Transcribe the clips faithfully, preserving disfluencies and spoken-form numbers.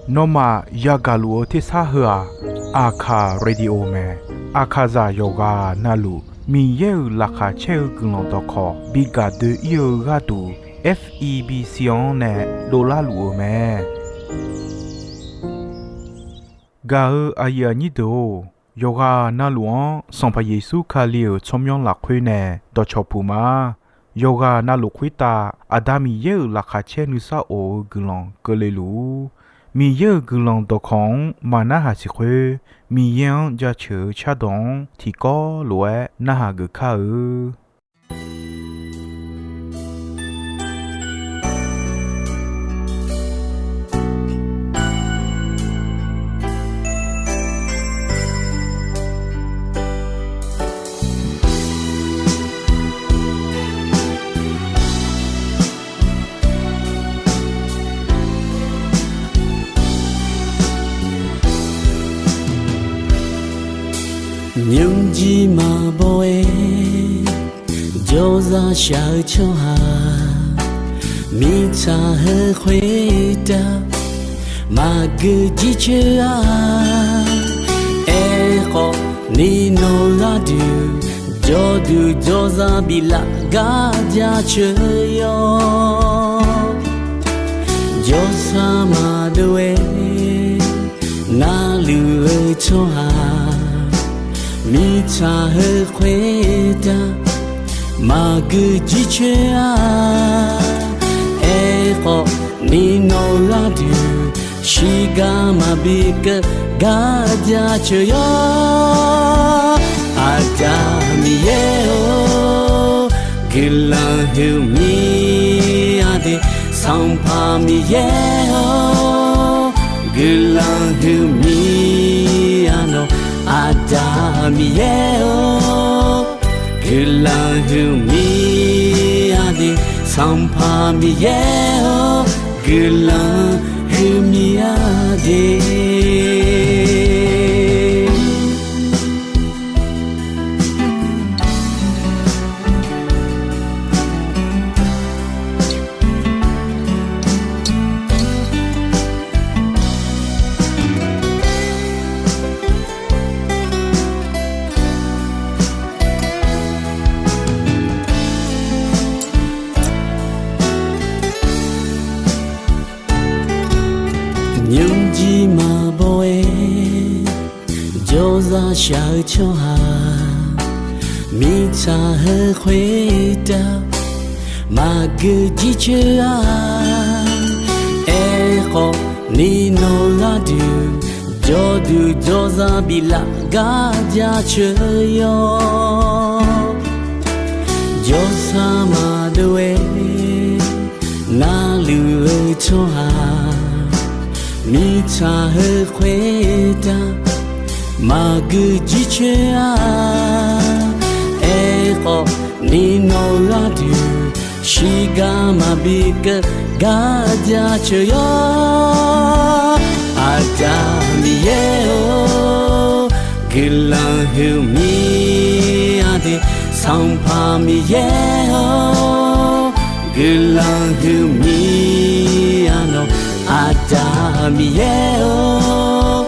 Nawmaf yagaq luf-eu tersar heu-aq, Aqkaq Radio mae. Aqkaqzaq yawqghaq navluf Miqyaer-euq laqkhaq caer-eu guiqlanq dawqkawq bi gaq doe-ir-eu gharduq, F E B C-anr nae dovlar luf-eu mae. Gaq-eu aqyuif aqnyir deuq-or, yawqghaq navluf-anr Sanqpaq Yeqsur Kali-euq tsawrmyanr lafkhoer nae dawqcawq puq ma. Yawqghaq navluf khoertav Aqda Miqyaer-euq laqkhaq caer nuisar of-eu guiqlanq keuvle luf-ur. Miqyaer-euq guiqlanq dawqkawq-anr maqnarhaq siq khoer, Miqyaer-anr jaceuq-eu cardawq-anr tiqkawv lof-aer narhaq geuf kar-eu. Nymrjir maqbaw-aer jawrzaq shaq-eu tsawrhaq, mirtsaq heu khoertav maqgeu jircoer-a. Aerkhawf ni nawq gharduq jawrduq jawrzaq biflaf gar jaceuq yawr. Jawrsar maqdov-aer narluf-eu tsawrhaq, mirtsaq heu khoertav maqgeu jircoer-a. Aerkhawf ni nawq gharduq shiqgar maqbi keuv gar jaceuq yawr. Aqda Miqyaer-or, guiqlanq huiqmir-a de. Sanqpaq Miqyaer-or, guiqlanq huiqmir-a nawq. Aqda Miqyaer-or, guiqlanq huiqmir-a de. Sanqpaq Miqyaer-or, guiqlanq huiqmir-a de. Nymrjir maqbaw-aer jawrzaq shaq-eu tsawrhaq, mirtsaq heu khoertav maqgeu jircoer-a. Aerkhawf ni nawq gharduq jawrduq jawrzaq biflaf gar jaceuq yawr. Jawrsar maqdov-aer narluf-eu tsawrhaq, mirtsaq heu khoertav maqgeu jircoer-a. Aerkhawf ni nawq gharduq shiqgar maqbi keuv gar jaceuq yawr. Aqda Miqyaer-or, guiqlanq huiqmir-a de. Sanqpaq Miqyaer-or, guiqlanq huiqmir-a nawq. Aqda Miqyaer-or,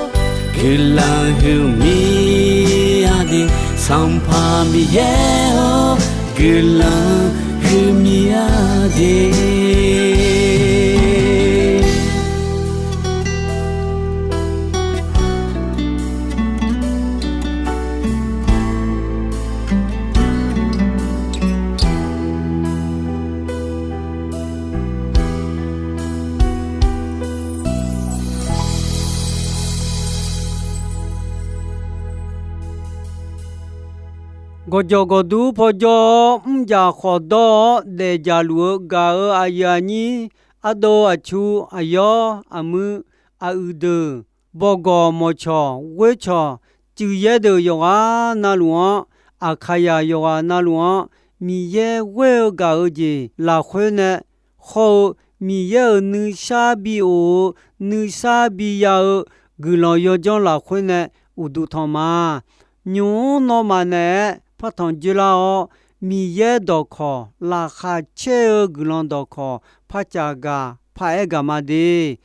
guiqlanq huiqmir-a de. Sanqpaq Miqyaer-or, guiqlanq huiqmir-a de. Gawqjawq gawqdur paw jawr-awr, mrjaf khawf dawr-awr daef jaqluf-eu gaq-eu aqyuif aqnyir, ardov aqtsu, aqyawr aqmuir, aq uiq deuq, bawqgawq mawqcawq ghoercawq, cuif yaer deuq yawqghaq navluf-anr, Aqkaqzaq yawqghaq navluf-anr, Miqyaer ghoer-eu gaq-eu jeq lafkhoer nae, hawr-eu Miqyaer-euq nuisar bi of-eu, nuisar bi ya-eu guiqlanq yawdzanr lafkhoer nae uqduq tanq ma. Nymq-mr nawmaf naeq-aer partanq dzoerlar-awr, Miqyaer dawqkawq, laqkhaq caer-eu guiqlanq dawqkawq par caq gaq paq-aer gaq ma de.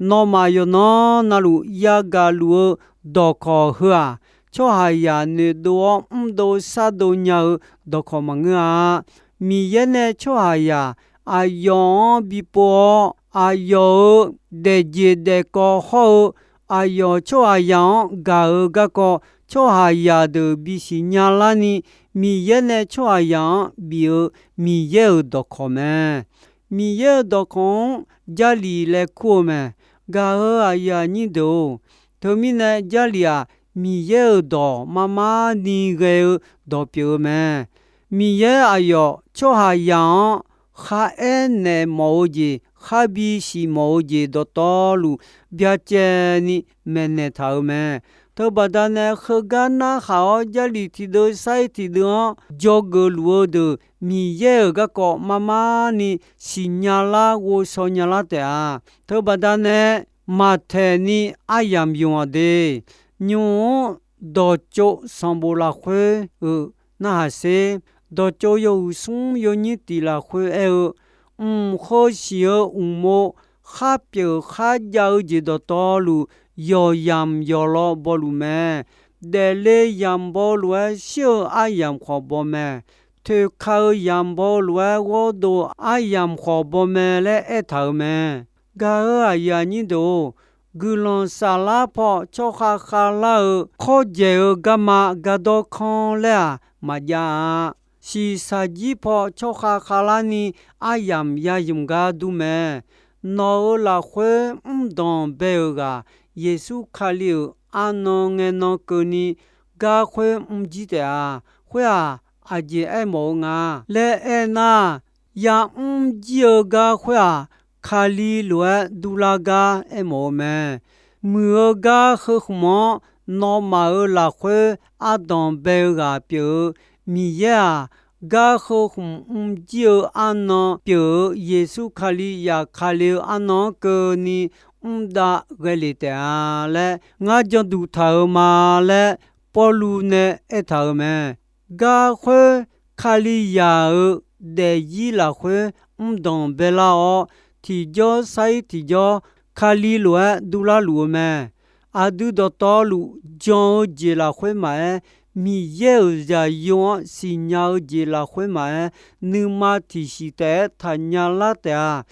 Nawmaf yawqnan navluf yagaq luf-eu dawqkawq heu-aq, tsawrhaqzaq noeqdov-awr mrdov shardov nya-eu dawqkawq maqngeur-a. Miqyaer nae tsawrhaqzaq aqyawf-anr bipov-awr, aqyawf-euq daefjeq daefkawv hawr-eu, aqyawf tsawrhaqzaq-anr gaq-eu garkawv tsawrhaqzaq deuq bisiq nya larni, Miqyaer nae tsawrhaqzaq-anr bif-eu Miqyaer-euq dawqkawq mae. Miqyaer-euq dawqkawq-anr Jarlif laer kur-eu mae. Gaq-euq aqyuif aqnyir deuq-or, teumirnae Jarlif-aq, Miqyaer-euq dawq marmar ni ghae-eu dawq pyeuf-eu mae. Miqyaer aqyawf tsawrhaqzaq-anr kharaer naeq mawf-eu jeq, khar bisiq mawf-eu jeq dawqtawvluf byacaevni maeqnaeq taq-euq mae. Teubaqda nae heugar narhaq-awr Jarlif tiqdeuv sar-ir tiqdeuv-anr dzawgeuf luf-eu deuq Miqyaer-euq garkawv marmar ni siqnya lar ghovshaw nya lar taef-a. Teubaqda nae maqtaeq ni aryamq yamq-aq de. Nymq-mr dawqtsov sanqbof lafkhoer-euq narhaq sher. Dawqtsov yawhuiq smr yawnyir tiq lafkhoer aer-eu, mq heu siq-eu uqmov khar pyeuf kharjav-eu jeq dawqtawvluf yawqyamq yawqlaw bawluf mae. Daefle yamq baw lof-aer shir-eu aryamq khawf baw mae. Toeqka-eu yamq baw lof-aer ghawrdov aryamq khawf baw mae laer aertaq-euq mae. Gaq-euq aqyuif aqnyir deuq-or, guiqlanq saflar paw tsawrkhav khavlar-eu kawrdzaeq-eu garma gardawr kanr laer-aq maqjav-a. Shiqshaq jir paw tsawrkhav khavlarni aryamq yayamq gar dur mae. Nawq-euq lafkhoer mrdanq bae-euq ghaq, Yeqsur Kali-euq arnan ngaenan keuvni gar khoer mrjir taef-a. Khoer-aq, aqjeq aermawf-eu nga laer aernar, ya'mr jir-eu gar khoer-aq, Kali lof-aer durlar gar aermawf-eu mae. Muiq-eu gar heu khmq-anr nawmaf-euq lafkhoer ardanq bae-eu ghaq pyeuf-eu Miqyaer-aq, gar heu khmq mrjir-eu arnan pyeuf-eu Yeqsur Kali yaf Kali-eu arnan-anr keuvni mrdav ghae lef taef-a laer ngar janduq taq-euq ma laer Pawrluv nae aertaq-euq mae. Gar khoer Kalizaq-euq daefzir lafkhoer mrdanq baelar-awr, tiqjawr sar-ir tiqjawr Kali lof-aer durlar luf-eu mae. Aqdui dawqtawvluf jan-eu jeq lafkhoer maqaer, Miqyaer-euq zaqyo-anr siqnya-eu jeq lafkhoer maqaer, nuima tiqsiq taef-aer taqnya lar taef-a.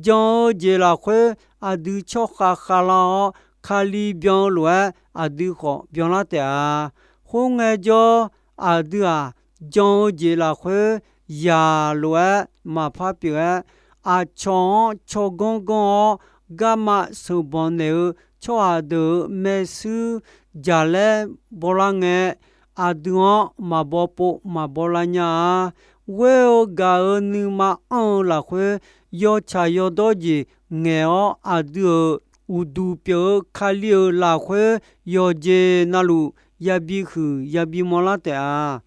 Jan-eu jeq lafkhoer aqdui tsawrkhav khavlar-awr, Kali byan-eu lof-aer aqdui khawf byanlar taef-a. Khoerngae jawr, aqdui-aq, jan-eu jeq lafkhoer yaq lof-aer maqpar pyeuf-aer, aqcawq-anr tsawrganr ganr-awr garma sheuqbanq naeq-eu tsawrhaq deuq-euq maershuir jaqlaer bawlar ngae, aqdui-anr maqbaw pov maqbaw lar nya-a. Ghoer-eu gaq-euq nuima anr-eu lafkhoer, yawtsaq yawdawr jeq ngaeq-awr aqdui-euq uqduq pyeuf-eu Kali-euq lafkhoer yawqjeq navluf yabi huiq yabi mawrlar taef-a.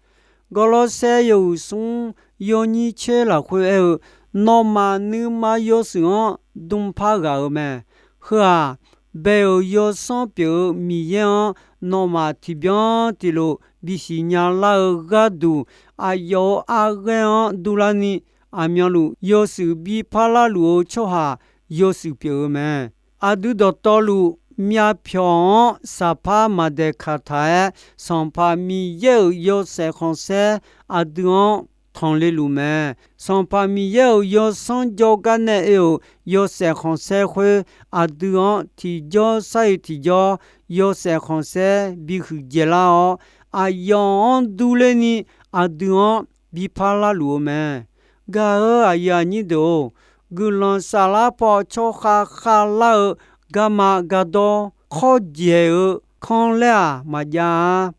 Gawrlawrsaer yawhuiq smr yawnyir tser lafkhoer aer-eu, nawmaf nuima yawshuif-anr dm par ghaq-euq mae. Heu-aq, bae-euq yawsanr pyeuf-eu Miqyaer-anr nawmaf tiqbyan tiqlof bisiq nya lar-eu gharduq, aqyawf-euq arghaer-anr durlarni, aqmyanluf yawshuif bi parlar luf-eu tsawrhaq yawshuif pyeuf-eu mae. Aqdui dawqtawvluf myavpyawq-anr saqpar maqdaeq kaq taq-aer, Sanqpaq Miqyaer-euq yawshaef khanqsaer aqdui-anr tanqle luf mae. Sanqpaq Miqyaer-euq yawsanr jawrgar nae oe-euq yawshaef khanqsaer khoer, aqdui-anr tiqjawr sar-iq tiqjawr yawshaef khanqsaer bihuiq dzaeqlar-awr, aqyawf-anr durler ni aqdui-anr bi parlar luf-eu mae. Gaq-euq aqyuif aqnyir deuq-or, guiqlanq saflar paw tsawrkhav khavlar-eu garma gardawr kawrdzaeq-eu kanr laer-aq maqjav-a.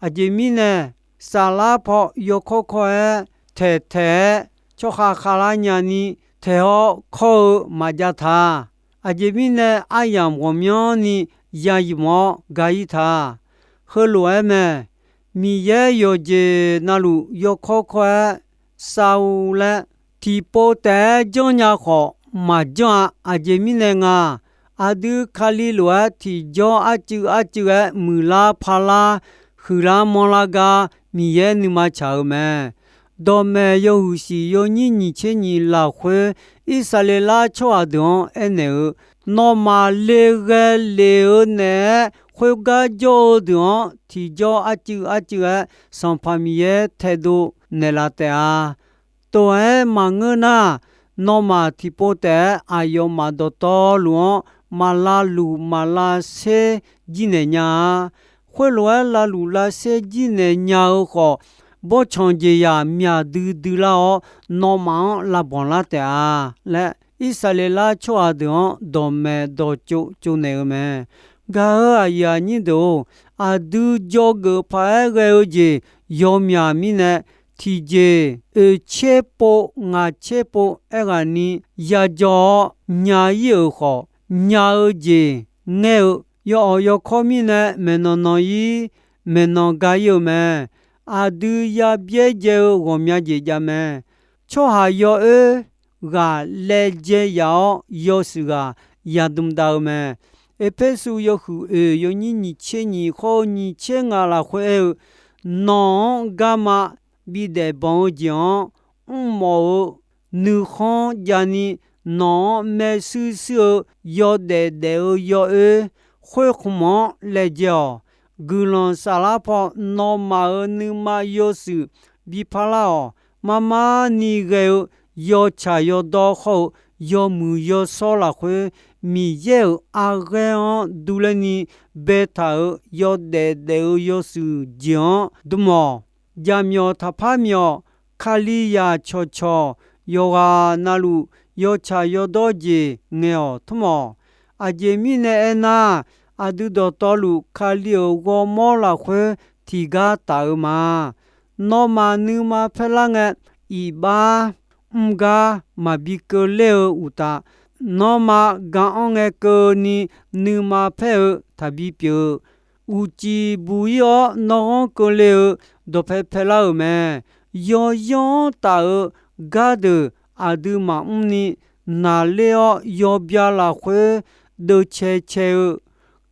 Aqjeq mirnae, saflar paw yawkawr kawr-aer taeqtaeq-aer tsawrkhav khavlar nyani taeq-awr kawr-eu maqjav ta. Aqjeq mirnae aryamq ghawqmyanrni yayamq-awr ga-ir ta. Heulof-aer mae. Miqyaer yawqjeq navluf yawkawr kawr-aer sav-eu laer, tiqpov taef-aer janrnya khawf maqjanr-a. Aqjeq mirnae nga, aqdui Kali lof-aer tiqjawr arcuiv arcuiv-aer muiqlar parlar huiqlar manrlar gar Miqyaer nuima tsaq-eu mae. Dawqmaeq yawhuiq shif yawnyir nyiq tser nyiq lafkhoer, Irsaqleqlav tsawrhaq deuq-anr aernaeq-eu, Nawmaf le ghae lef-eu naeq-aer khoergar jawr-eu deuq-anr tiqjawr arcuiv arcuiv-aer Sanqpaq Miqyaer taedov naeqlaf taef-a. Tov-aer maqngeur nar, nawmaf tiqpov taef-aer aqyawfmaf dawqtawvluf-anr maq lavluf maq lavser jirnaeq nya-a. Khoerlof-aer lavluf lavser jirnaeq nya-eu khawf, bawrtsanq jeqzaq myaq duidui lar-awr, nawmaf-anr lavbanq lar taef-a laer, Irsaqleqlav tsawrhaq deuq-anr dawqmaeq dawqtsov tsovnaeq-eu mae. Gaq-euq aqyuif aqnyir deuq-or, aqdui dzawgeuf paq-aer ghae-eu jeq yawmyaq mirnae, tiqjeq oeq tser pov ngaq tser pov aerghaqni yajawr-awr nya-ir-euq khawf, nya-eu jeq ngaer-eu yawawq yawkawr mirnae maeqnan nan-ir, maeqnan ga-ir-eu mae. Aqdui ya byaerdzae-eu ghawqmya jeq jav mae. Tsawrhaq yawoer ghaq laejae yaf-awr, yawshuif ghaq yadm dav-eu mae. Erpersu yawhuiq oeq yawnyir nyiq tser nyiq khawr-eu nyiq tser ngaq lafkhoer aer-eu, Nawq-anr garma bidaef banq-eu jeq-anr mrmawf-eu nuikhanr javni, nawq-anr maershuir shuir-eu yawdaef daef-eu yawoer khoerkhmq-anr laejae-awq. Guiqlanq saflar paw nawmaf-euq nuima yawshuif bi parlar-awq. Marmar ni ghae-eu yawtsaq yawdawr khawr-eu yawmuiq yawshawr lafkhoer, Miqyaer-euq arghaer-anr durler ni baetaq-euq yawdaef daef-eu yawshuif jeq-anr dm-awq. Jaqmyawf taqpar myawf, Kalizaq cawqcawq yawqghaq navluf yawtsaq yawdawr jeq ngaeq-awq tmr-awq. Aqjeq mirnae aernar, aqdui dawqtawvluf Kali-euq ghawrmawr lafkhoer tiqgar taf-eu ma. Nawmaf nuima paerlar ngae, iqbax mr gar maqbi keuvler-eu uqtaf, nawmaf gaq-anr ngae keuvni nuima paer-eu taqbi pyeuf-eu, uqcif buq-ir-awr nawr ghanr keuvle-eu dawqpae paelar-euq mae. Yawyanr taf-eu gardeuq aqdui maqmr ni, naqler-awr yawbya lafkhoer deuvcae cae-eu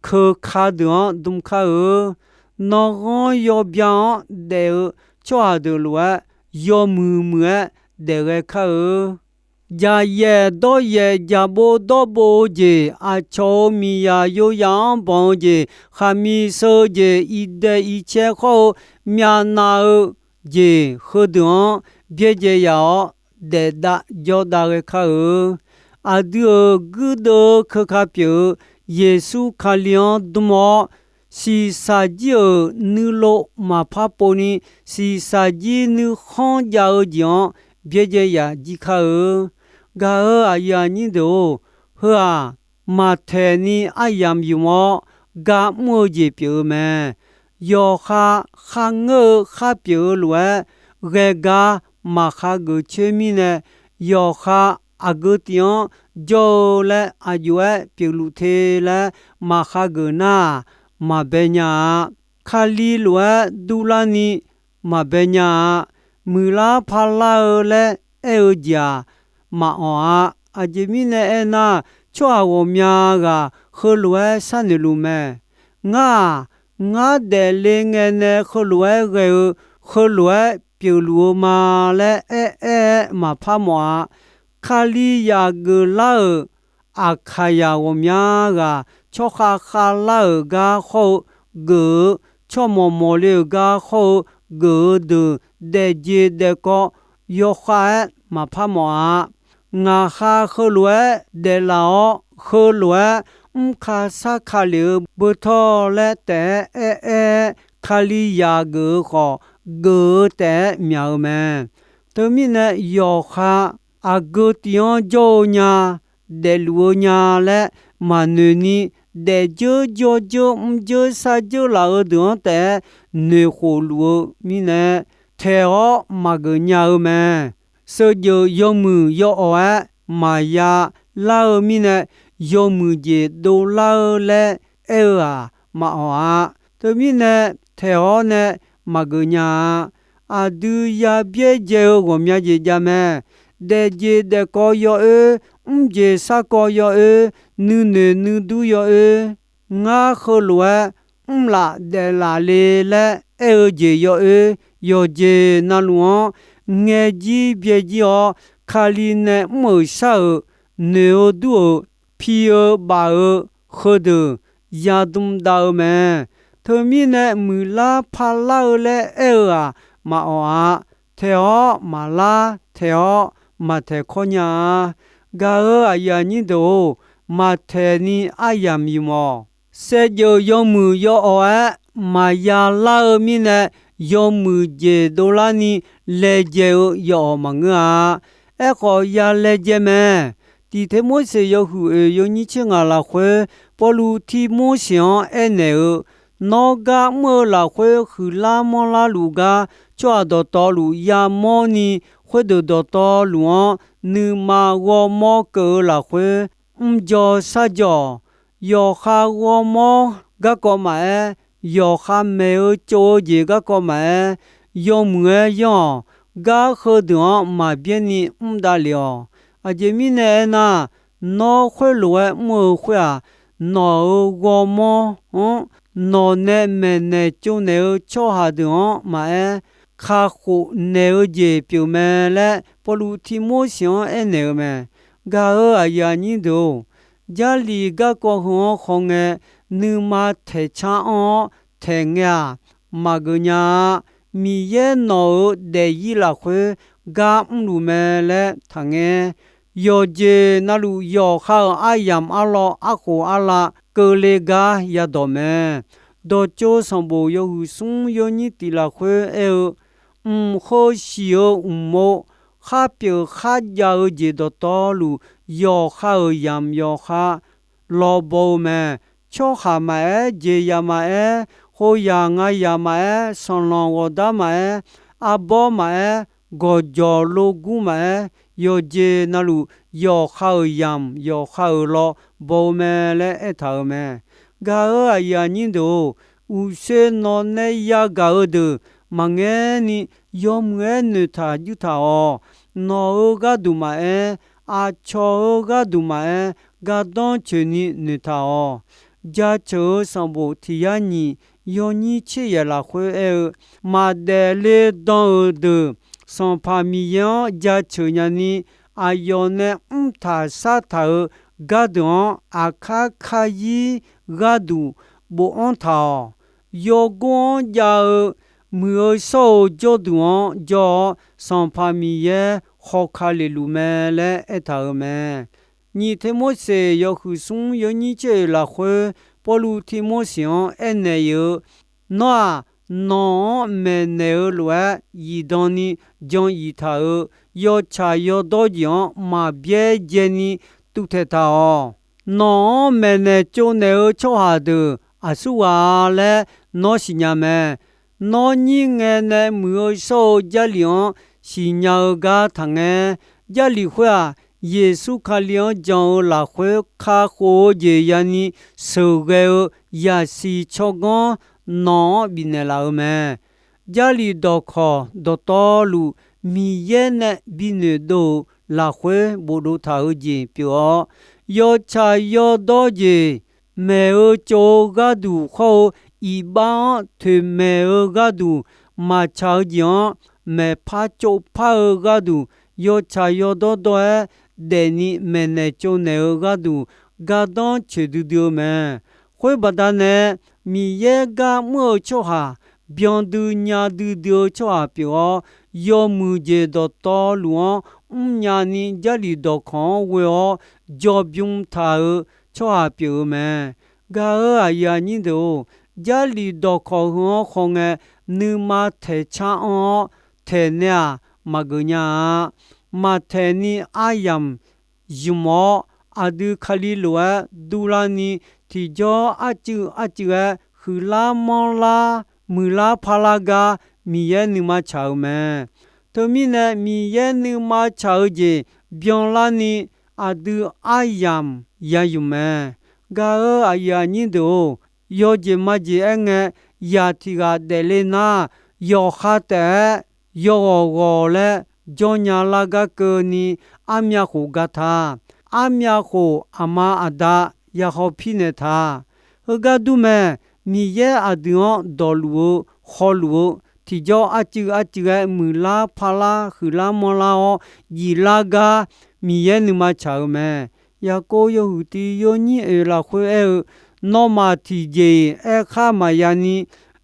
keuka deuq-anr dm kar-eu. Nawr ghanr yawbya-anr daef-eu tsawrhaq deuq lof-aer, yawmuiq muiq-aer daef ghae kar-eu. Jaqyaef dawryaef jaqbov dawrbov-eu jeq, aqcawq-euq miqzaq yoyaf-anr banq-eu jeq, khaqmiq sheu-eu jeq, iqdaeq iqcae khawr-eu myavnav-eu jeq heudeuq-anr byaerdzae yaf-awr, daefdav jawrdav ghae kar-eu. Aqdui-euq guirdeuv-eu keuka pyeuf-eu Yeqsur Kali-anr dm-awr, shiqshaq jir-euq nuilov maqpar povni, shiqshaq jir nuikhanr jav-eu jeq-anr byaerdzae yaf jir kar-eu. Gaq-euq aqyuif aqnyir deuq-or, heu-aq, maqtaeq ni aryamq ymq-awr gar mr-eu jeq pyeuf-eu mae. Yawqha kharngeur-eu khar pyeuf-eu lof-aer ghae gar maqkhageuf coer mirnae, yawqha aqgeu tif-anr jawr-eu laer aqjox-aer pyeufluf te laer maqkhageuf nar-aq, maqbae nya-a. Kali lof-aer durlarni maqbae nya-a. Muiqlar parlar-eu laer aer-eu jeq-aq, maqawq-a. Aqjeq mirnae aernar, tsawrhaq ghawqmya ghaq heulof-aer sharnoeq luf mae. Ngar-aq, ngar daefle ngae nae heulof-aer ghae-eu, heulof-aer pyeufluf-eu ma laer aer-aer-aer maqpar mawf-a. Kalizaq geuflar-euq Aqkaqzaq ghawqmya ghaq, tsawrkhav khavlar-euq gar hawr-eu geuf-eu, tsawrmawq mawqle-euq gar hawr-eu geuf-eu deuq, daefjeq daefkawv yawkhav-aer maqpar mawf-a. Ngaq ha heulof-aer daeflaf-awr, heulof-aer mrka sarka lef-eu beutawr laer taef-aer aer-aer-aer, Kalizaq geuf-eu khawf, geuf-eu taef-aer myaq-eu mae. Teumirnae yawqha aqgeu tif-anr jawr-eu nya, daefluf-eu nya laer maqnoeq ni, daefdzeur jawrdzeur mrdzeur sardzeur laf-eu deuq-anr taef-aer noeqkhof luf-eu mirnae, taeq-awr maqgeuf nya-eu mae. Sheuqjeuf yawmuiq yawawq-aer maqya lar-eu mirnae, yawmuiq jeq dovlar-eu laer aer-eu-aq, maqawq-a. Teumirnae, taeq-awr nae maqgeuf nya-a. Aqdui ya byaerdzae-eu ghawqmya jeq jav mae. Daefjeq daefkawv yawoer, mrjeq sarkawv yawoer, nuinoeq nuidur yawoer, ngar heulof-aer mrlaf daeflaf le laer aer-eu jeq yawoer, yawqjeq navluf-anr ngaejir byaejir-awr, Kali nae mr-euq shar-euq, noeq-eu dur-euq, pi-eu baf-eu, heudeuq yadm dav-eu mae. Teumirnae, muiqlar parlar-eu laer aer-eu-aq, maqawq-a. Taeq-awr maqlar, taeq-awr maqtaeq kawr nya-a. Gaq-euq aqyuif aqnyir deuq-or, maqtaeq ni aryamq ymq-awq. Saevdzeuf yawmuiq yawawq-aer maqya lar-eu mirnae, yawmuiq jeq dovlar ni laejae-eu yawawq maqngeur-a. Aerkhawf, ya laejae mae. Tiqteq Morseq yawhuiq oeq yawnyir tser ngaq lafkhoer, Pawrluv Tirmorseq-anr aernaeq-eu, Nawr gar mr-eu lafkhoer huiqlar manrlar luf gar, tsawrhaq dawqtawvluf yamawr ni, khoerdeuq dawqtawvluf-anr nuima ghawrmawr keuv-eu lafkhoer, mrdzaw shardzawq, yawqha ghawrmawr garkawv maqaer, yawqha maeq-eu tsov-eu jeq garkawv maqaer, yawmuiq-aer yanr-awq. Gar heudeuq-anr maqbyaer ni mr davlef-awq. Aqjeq mirnae aernar, nawr khoerlof-aer mr-eu khoer-aq, nawq-euq ghawrmawr-anr, nawq nae maeqnaeq tsovnaeq-eu tsawrhaq deuq-anr maqaer, kakhof naeq-eu jeq pyeuf mae laer, Pawrluv Tirmorseq-anr aernaeq-eu mae. Gaq-euq aqyuif aqnyir deuq-or, Jarlif garkawv heu-anr khawngae, nuima taeqcar anr-awr taeq ngae-aq, maqgeuf nya-a. Miqyaer nawq-euq daefzir lafkhoer gar mrluf mae laer taqngaer. Yawqjeq navluf yawqha-euq aryamq arlawr arkhof arlav keuvle gar yadawq mae. Dawqtsov sanqbof yawhuiq smr yawnyir tiq lafkhoer aer-eu, mq heu siq-eu mq-or, khar pyeuf kharjav-eu jeq dawqtawvluf, yawqha-euq yamq yawqha lawbaw-eu mae. Tsawrhaq maqaer, jeqzaq maqaer, khoerzaq ngayaq maqaer, sanqlanq ghawqdar maqaer, arbawr maqaer, gawqjawq logur maqaer, yawqjeq navluf yawqha-euq yamq yawqha-euq lawbaw-eu mae laer aertaq-euq mae. Gaq-euq aqyuif aqnyir deuq-or, uqshoe nawq nae yagaq-eu deuq maqngaer ni, yawmuiq-aer noeqtaq juirtaq-awq. Nawq-euq gharduq maqaer, aqcawq-euq gharduq maqaer, gardanr coeqni noeqtaq-awq. Jaceuq-eu sanqbof tiq yar nyiq yawnyir tser yaeq lafkhoer aer-eu, maqdaef le dan-euq deuq Sanqpaq Miqyaer-anr jaceuq nyani, aqyawf nae mrtaq shartaq-euq gardeuq-anr aqkar karzir gharduq bofanr taq-awq. Yawgor-anr jav-eu muiq-eu shawr-eu jawrduq-anr jawr-awr, Sanqpaq Miqyaer hawka lef luf mae laer aertaq-euq mae. Nyiq Tirmorseq yawhuiq smr yawnyir tser oeq lafkhoer, Pawrluv Tirmorseq-anr aernaeq-eu, Nawr-aq, nawq-anr maeqnaeq-eu lof-aer zifdan ni jan zif taq-euq yawtsaq yawdawr jeq-anr maqbyaer dzae ni tuvtaeq taq-awq. Nawq-anr maeqnaeq tsovnaeq-eu tsawrhaq deuq aqsur ghaq-a laer nawr siqnya mae. Nawr nyir ngae nae muiq-eu shawr-eu Jarlif-anr siqnya-eu gar taqngaer. Jarlif khoer-aq, Yeqsur Kali-anr jan-eu lafkhoer kakhof-eu jeq yani sheuqghae-eu yasiq tsawrganr nawq-anr bifnaeq laf-eu mae. Jarlif dawqkawq dawqtawvluf Miqyaer nae binoeq dov-euq lafkhoer bofdov taq-eu jeq pyeuf-awr, yawtsaq yawdawr jeq maeq-eu tsov-eu gharduq hawr-eu iqbax-anr toeqmaeq-eu gharduq, maqtsaq-eu jeq-anr maeqpar tsovpar-eu gharduq, yawtsaq yawdawr dawr-aer daefni maeqnaeq tsovnaeq-eu gharduq gardanr coeqdui dui-eu mae. Khoer baqdanae, Miqyaer gar mr-eu tsawrhaq byan dui nya duidui-eu tsawrhaq pyeuf-awr, yawmuiq jeq dawqtawvluf-anr mrnya ni Jarlif dawqkawq-anr ghoe-awr jawrbymr taq-euq tsawrhaq pyeuf-eu mae. Gaq-euq aqyuif aqnyir deuq-or, Jarlif dawqkawq heu-anr khawngae, nuima taeqcar anr-awr taeq nae-aq, maqgeuf nya-a. Maqtaeq ni aryamq ymq-awr, aqdui Kali lof-aer durlar ni, tiqjawr arcuiv arcuiv-aer huiqlar manrlar muiqlar parlar gar Miqyaer nuima tsaq-euq mae. Teumirnae, Miqyaer nuima tsaq-eu jeq byanlar ni, aqdui aryamq ya ymq mae. Gaq-euq aqyuif aqnyir deuq-or, yawjeq majeq-aer ngae, yaq tiq ghaq daefle nar, yawqha taef-aer yawghawq ghawq laer jawrnya lar gar keuvni, armyav khof ga ta. Armyav khof aqma aqda ya hawpir naeq ta. Heugar dur mae, Miqyaer aqdui-anr dawqluf-eu hawluf-eu tiqjawr arcuiv arcuiv-aer muiqlar parlar huiqlar manrlar-awr, jiflar gar Miqyaer nuima tsaq-eu mae. Yaqkov yawhuiq tiq yawnyir oeq lafkhoer aer-eu, nawmaf tiqjeq-iq aerkhar maqya ni,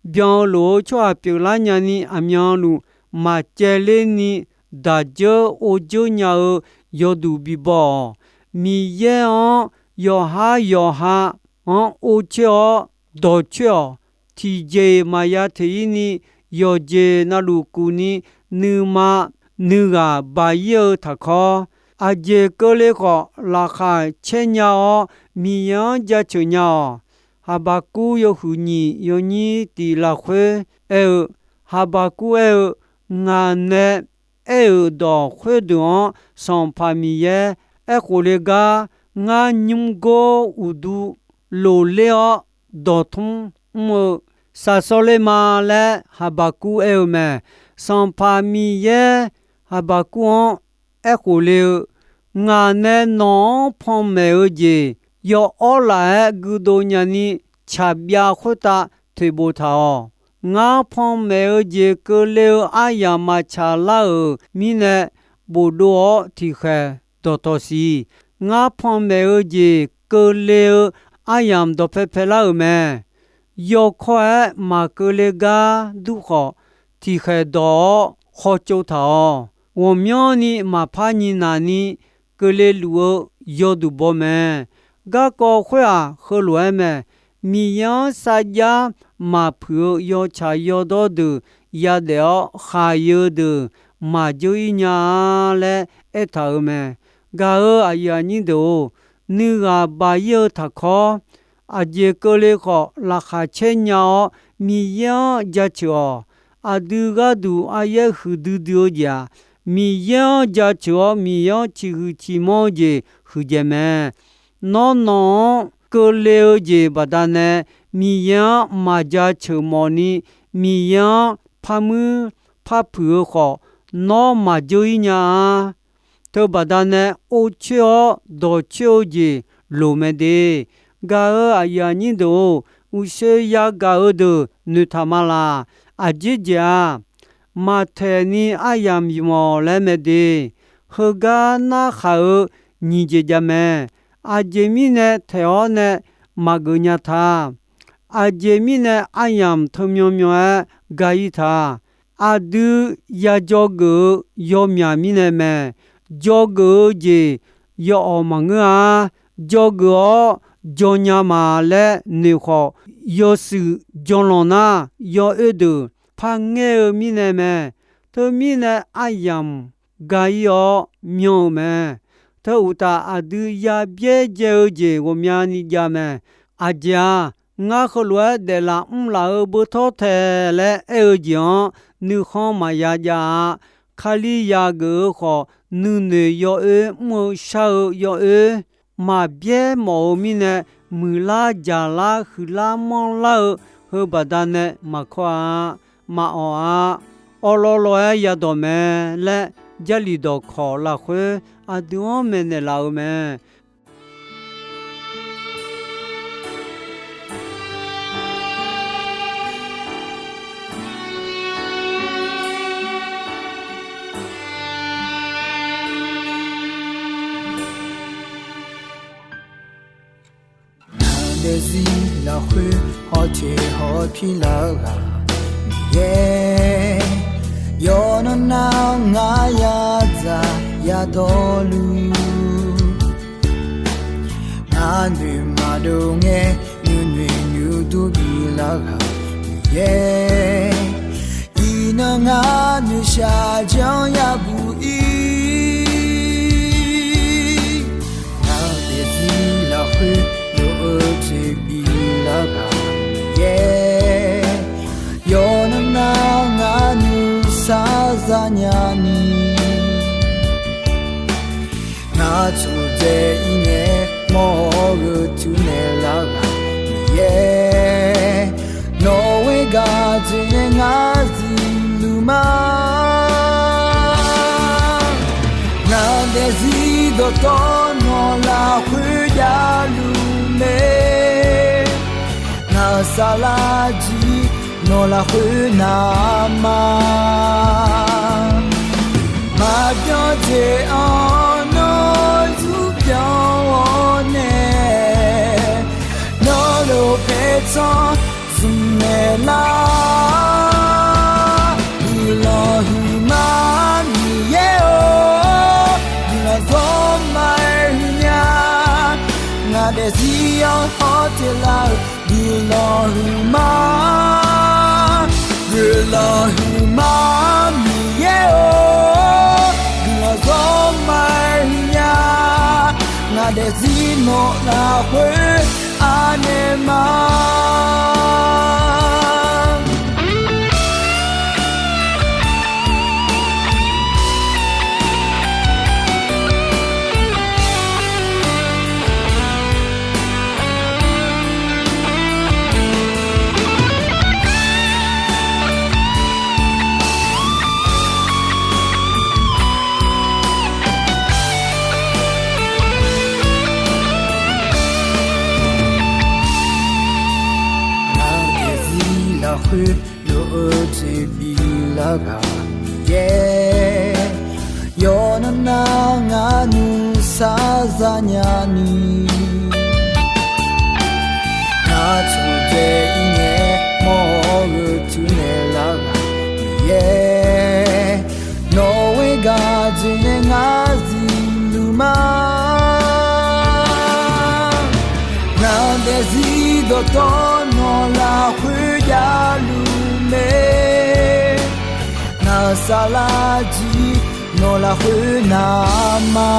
byan-eu lof-eu tsawrhaq pyeuflar nyani aqmyanluf maqcaevler ni, daq dzeur or dzeur nya-eu yawduq bibaw-awq. Miqyaer-anr yawqhar yawqha-anr or coer-awr dawq coer-awq. Tiqjeq-iq maqya teq-ir ni, yawqjeq navluf kuf ni, nuima nuighaq baq-ir-eu taqkawr, aqjeq keuvle khawf laqkhaq caer nya-awr, Miqyaer-anr jaceuq nya-awq. Haqbaqkuv yawhuiq nyiq yawnyir tiq lafkhoer aer-eu, Haqbaqkuv aer-eu, ngaq nae aer-euq dawq khoerdeuq-anr Sanqpaq Miqyaer aerkhof le gar, ngar nymr gor uqdu lof ler-awr dawqtmr mr-eu saqsawr ler ma laer Haqbaqkuv aer-eu mae. Sanqpaq Miqyaer Haqbaqkuv-anr aerkhof le-eu, ngaq nae nawq-anr panmaeq-eu jeq yaw'awr laf-aer guidov nyani tsaqbyav khoertav toeqbof taq-awq. Ngar panmaeq-eu jeq keuvle-eu aryamq maqtsaq lar-euq mirnae, bofdov-awr tiqkhaeq dawqtawq siq. Ngar panmaeq-eu jeq keuvle-eu aryamq dawqpae paelar-euq mae. Yawkawr-aer maqkeuv le gar dur khawf, tiqkhaeq dawq-awr khawtsov taq-awq. Ghawqmyanrni maqpar nyiq naq ni keuvle luf-eu yawduq baw mae. Garkawv khoer-aq, heulof-aer mae. Miqyaer-anr sarjax maqpuiq-eu yawtsaq yawdawr deuq yadaef-awr khaq-eu deuq maqdzeur-ir nya-a laer aertaq-euq mae. Gaq-euq aqyuif aqnyir deuq-or, nuighaq baq-ir-eu taqkawr, aqjeq keuvle khawf laqkhaq caer nya-awr Miqyaer-anr jaceuq-awq. Aqdui gharduq aryaer huiqdui dui-eu jeq-aq, Miqyaer-anr jaceuq-awr Miqyaer-anr ciqhuiq ciqmanr-eu jeq huiqdzaeq mae. Nawr nawq-anr keuvle-eu jeq baqdanae Miqyaer-anr maqjaceuq mawfni, Miqyaer-anr parmuir parpuiq-eu khawf, nawr maqdzeur-ir nya-a. Teubaqdanae or coer-awr dawq coer-eu jeq loq mae de. Gaq-euq aqyuif aqnyir deuq-or, uqshoe yagaq-eu deuq noeqtaq ma laq. Aqjeq jeq-aq, maqtaeq ni aryamq yamq-awq laer mae de. Heugar narkhaq-eu nyiq jeq jav mae. Aqjeq mirnae taeq-awr nae maqgeuf nya ta. Aqjeq mirnae aryamq teumyan myan-aer ga-ir ta. Aqdui ya dzawgeuf-eu yawmyaq mirnae mae. Dzawgeuf-eu jeq yawawq maqngeur-a. Dzawgeuf-awr dzaw nya ma laer noeq khawf, yawshuif dzaw lanq nar, yawoer deuq par ngaer-eu mirnae mae. Teumirnae aryamq ga-ir-awr myan-eu mae. Teu uqtaf, aqdui ya byaerdzae-eu jeq ghawqmyani jav mae. Aqjeq-aq, ngar heulof-aer daeflaf mrlaf-eu beutawr tae laer aer-eu jeq-anr nuikhanr maqya jav-a. Kalizaq geuf-eu khawf, nuinoeq yawoer mr-eu shar-eu yawoer maqbyaer mawf-eu mirnae, muiqlar jaqlar huiqlar manrlar-eu heubaqda nae maqkawr-a, maqawq-a, awrlawr lawr-aer yadawq mae laer, Jarlif dawqkawq lafkhoer aqdui-anr maeqnaeq laf-eu mae. Ngaq daefzir lafkhoer hawteq hawpir lar-eu ghaq Miqyaer, yawqnan nar ngar yadzaq yadawrluf, ngar noeq maqdov ngae nuinoeq nuidur bif lar-eu ghaq Miqyaer, iqnan ngar noeqshaq janr yabuq ir. Ngaq daefzir lafkhoer lof-eu jeq bif lar-eu ghaq Miqyaer, yawqnan nar ngar nuisar zanya ni, ngar tsofdzae ir ngae mawr-awr gheu tur naeq lar-eu ghaq Miqyaer, nawq-eu gaq jeq nae ngar zifluf ma. Ngaq daefzir dawqtawvluf lafkhoer javluf mae. Ngaq saflar jir nawq lafkhoer navma. Maqbyan dzaeq-anr nawr zurpyanr-awr nae, nawr lof paertsanr zmqnaeq lar. Guiqlanq huiqma Miqyaer-or, guiqlanq zawrma-aer huiqnya. Ngaq daefzir-anr hawteq lar-euq guiqlanq huiqma. Guiqlanq huiqma Miqyaer-or, guiqlanq zawrma-aer huiqnya. Ngaq daefzir nawq lafkhoer anaeq ma. Ngaq daefzir lafkhoer lof-eu jeq biflar ghaq Miqyaer, yawqnan nar ngar nuisar zanya ni. Ngar taqdzae ir ngae mawr-eu tuinaeq lar ghaq Miqyaer, nawq-eu gaq jeq nae ngar zifluf ma. Ngaq daefzir dawqtawv nawq lafkhoer javluf mae. Ngaq saflar jir nawq lafkhoer navma.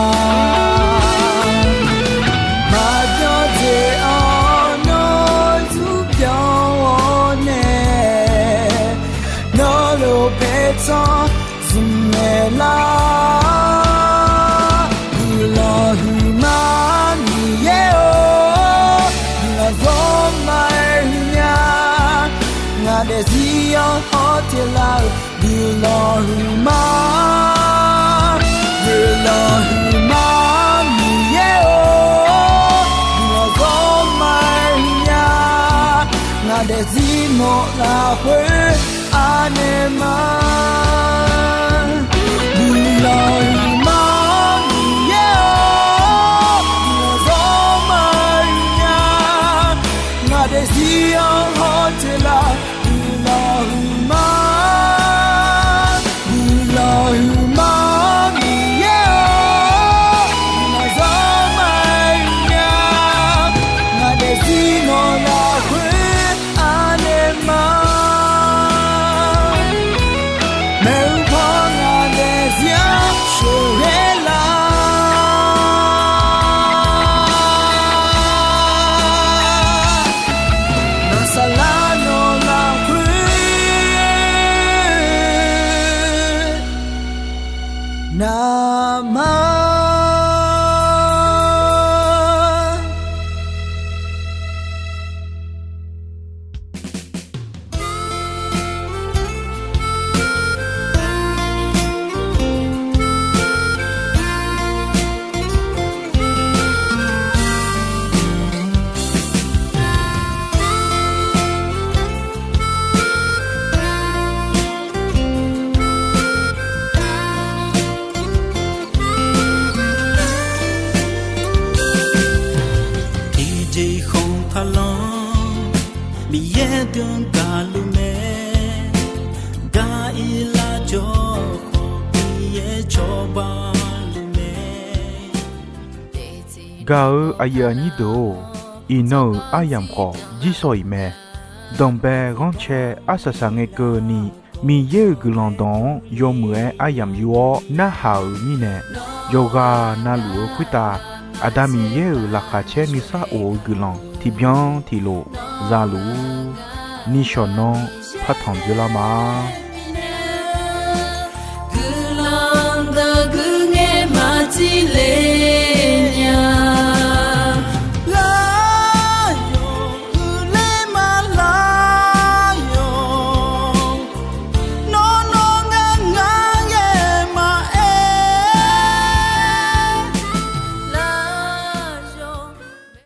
Maqbyan dzaeq-anr nawr zurpyanr-awr nae, nawr lof paertsanr zmqnaeq lar. Guiqlanq huiqma Miqyaer-or, guiqlanq zawrma-aer huiqnya. Ngaq daefzir-anr hawteq lar-euq guiqlanq huiqma. Guiqlanq huiqma Miqyaer-or, guiqlanq zawrma-aer huiqnya. Ngaq daefzir nawq lafkhoer anaeq ma. Guiqlanq huiqma Miqyaer-or, guiqlanq zawrma-aer huiqnya. Ngaq daefzir-anr hawteq lar guiqlanq huiqma. Guiqlanq huiqma Miqyaer-or, guiqlanq zawrma-aer huiqnya. Ngaq daefzir nawq lafkhoer anaeq ma. Maeqhu paw ngaq daefzir-anr sheuqghae lar. Ngaq saflar nawq lafkhoer navma. Tiqjeq khanq taqlanr, Miqyaer deuq-anr gaqluf mae. Gar-ir lar jawr khawf, Miqyaer cawba luf mae. Gaq-eu aqyuif aqnyir deuq-or, iqnan-euq aryamq khawf jirsawq iq mae. Danqbae ghanrcae arsaq saqngae keuvni, Miqyaer-euq guiqlanq dawq-anr yawmuiq-aer aryamq yur-awr narhaq-euq mirnae, yawqghaq navluf-eu khoertav Aqda Miqyaer-euq laqkhaq caer nuisar of-eu guiqlanq tiqbyan tiqlof za luf-ur. Nishawq nanr partanq dzoerlar ma.